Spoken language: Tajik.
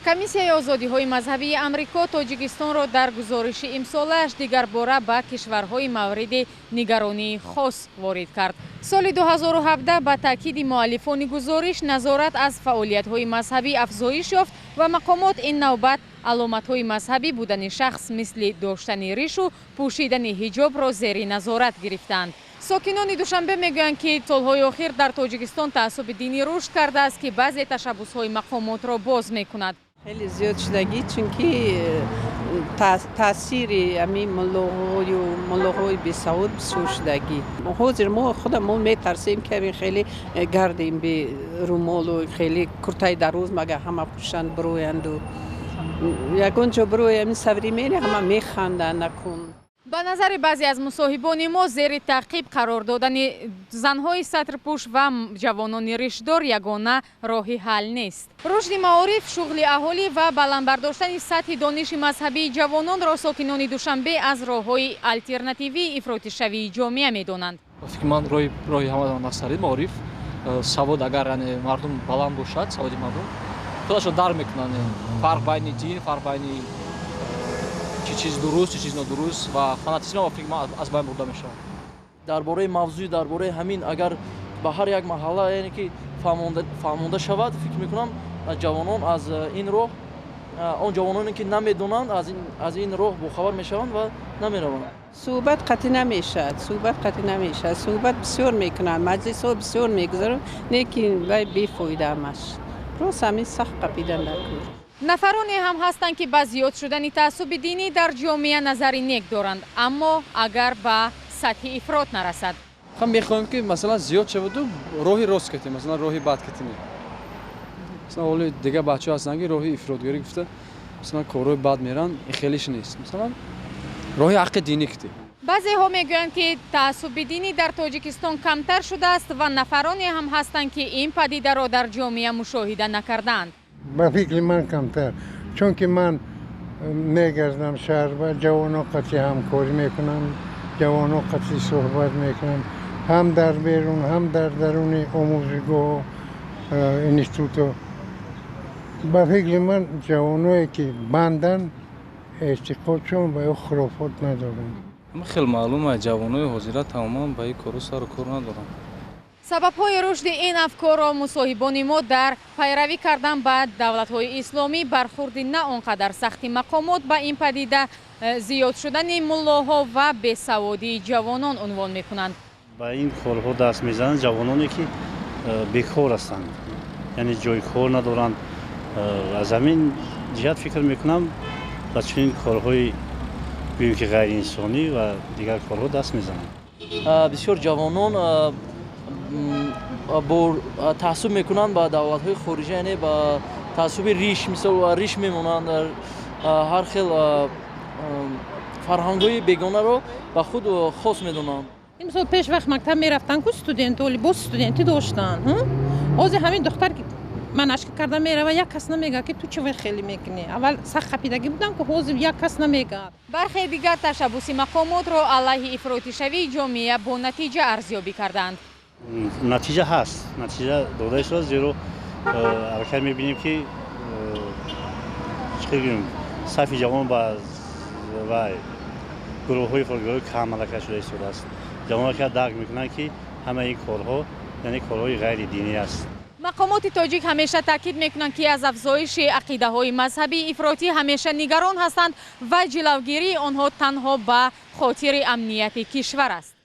Комиссияи озодиҳои мазҳабии Амрико Тоҷикистонро дар гузориши имсолааш дигарбора ба кишварҳои мавриди нигаронии хос ворид кард. Соли 2017, ба таъкиди муаллифони гузориш, назорат аз фаъолиятҳои мазҳабӣ афзоиш ёфт ва мақомот ин навбат аломатҳои мазҳабӣ будани шахс, мисли доштани ришу пӯшидани ҳиҷобро зери назорат гирифтанд. Сокинони Душанбе мегӯянд, ки солҳои охир дар Тоҷикистон таассуби динӣ рушд кардааст, ки баъзе ташаббусҳои мақомотро боз мекунад. Хеле зиёд шудагӣ, чунки таъсири ҳамин муллоҳои бесавод бисёр шудагӣ. Ҳозир мо худамон метарсем, ки ҳамин хеле гардем бе румолу хеле куртаи дароз, мага ҳама пӯшанд, бироянду ягон ҷо бироям, современный, ҳама механданд накун. Ба назари баъзе аз мусоҳибони мо, зери таъқиб қарор додани занҳои сатрпӯш ва ҷавонони ришдор ягона роҳи ҳал нест. Рушди маориф, шуғли аҳолӣ ва баланд бардоштани сатҳи дониши мазҳабии ҷавононро сокинони Душанбе аз роҳҳои алтернативии ифротишавии ҷомеа медонанд. Ба фикри ман, роҳи ҳамаи маориф, савод. Агар, яъне, мардум баланд бошад, саводи мардум, худашро дар мекунанд фарқ байни дин, фарқ байни чӣ чиз дуруст, чӣ чиз нодуруст, ва фанатизм, ба фикри ман, аз байн бурда мешавад. Дар бораи мавзӯи, дар бораи ҳамин агар ба ҳар як маҳалла, яъне ки, фаҳмонда шавад, фикр мекунам, ҷавонон аз ин роҳ, он ҷавононе ки намедонанд, аз ин роҳ бохабар мешаванд ва намераванд. Суҳбат қатъӣ намешавад, суҳбат қатъӣ намешавад. Суҳбат бисёр мекунанд, маҷлисҳо бисёр мегузаранд, лекин вай бефоида ҳамаш. Рост, ҳамин сахт қапидан дар кор. Нафароне ҳам ҳастанд, ки ба зиёд шудани таассуби динӣ дар ҷомеа назари нек доранд, аммо агар ба сатҳи ифрот нарасад. Ҳам мехоҳем, ки, масалан, зиёд шаваду роҳи рост катем, масалан, роҳи бад катем. Масалан, ҳоли дигар бачаҳо ҳастанд, ки роҳи ифротгарӣ гуфта, масалан, корҳои бад меранд. Ин хелиш нест, масалан, роҳи ҳаққи динӣ катем. Баъзеҳо мегӯянд, ки таассуби динӣ дар Тоҷикистон камтар шудааст ва нафароне ҳам ҳастанд, ки ин падидаро дар ҷомеа мушоҳида накардаанд. Ба фикри ман, камтар, чунки ман мегардам шаҳр, ба ҷавоно қатъи ҳамкорӣ мекунам, ҷавоно қатъи суҳбат мекунам, ҳам дар берун, ҳам дар даруни омӯзишгоҳу институту. Ба фикри ман, ҷавоное ки бандан, эътиқодшон ба ё хурофот надоранд. Хеле маълум аст, ҷавонои ҳозира тамоман ба ин кору сару кор надоранд. Сабабҳои рушди ин афкорро мусоҳибони мо дар пайравӣ кардан ба давлатҳои исломӣ, бархурди на он қадар сахти мақомот ба ин падида, зиёд шудани муллоҳо ва бесаводии ҷавонон унвон мекунанд. Ба ин корҳо даст мезананд ҷавононе, ки бекор ҳастанд, яъне ҷои кор надоранд. Аз ҳамин ҷиҳат, фикр мекунам, ба чунин корҳои, гӯем ки, ғайриинсонӣ ва дигар корҳо даст мезананд. Бисёр ҷавонон бо таассуб мекунанд ба давлатҳои хориҷа, яъне ба таассуби риш, мисол, риш мемонанд, ҳар хел фарҳангҳои бегонаро ба худ хос медонанд. Мисол, пеш вақт мактаб мерафтанд ку студентҳо, либоси студентӣ доштанд. Ҳозир ҳамин духтар ман ашка карда мерава, як кас намегӯяд, ки ту чӣ вай хеле мекунӣ. Аввал сахт қапидагӣ будам ку, ҳозир як кас намегӯяд. Бархе дигар ташаббуси мақомотро алайҳи ифротишавии ҷомеа бо натиҷа арзёбӣ карданд. Натиҷа ҳаст, натиҷа дода истодааст, зеро аллакай мебинем, ки, чӣ гӯем, сафи ҷавон ба вай гурӯҳҳои ифротгароӣ кам аллакай шуда истодааст. Ҷавонон дарк мекунанд, ки ҳамаи ин корҳо, яъне, корҳои ғайридинӣ аст. Мақомоти тоҷик ҳамеша таъкид мекунанд, ки аз афзоиши ақидаҳои мазҳабии ифротӣ ҳамеша нигарон ҳастанд ва ҷилавгирии онҳо танҳо ба хотири амнияти кишвар аст.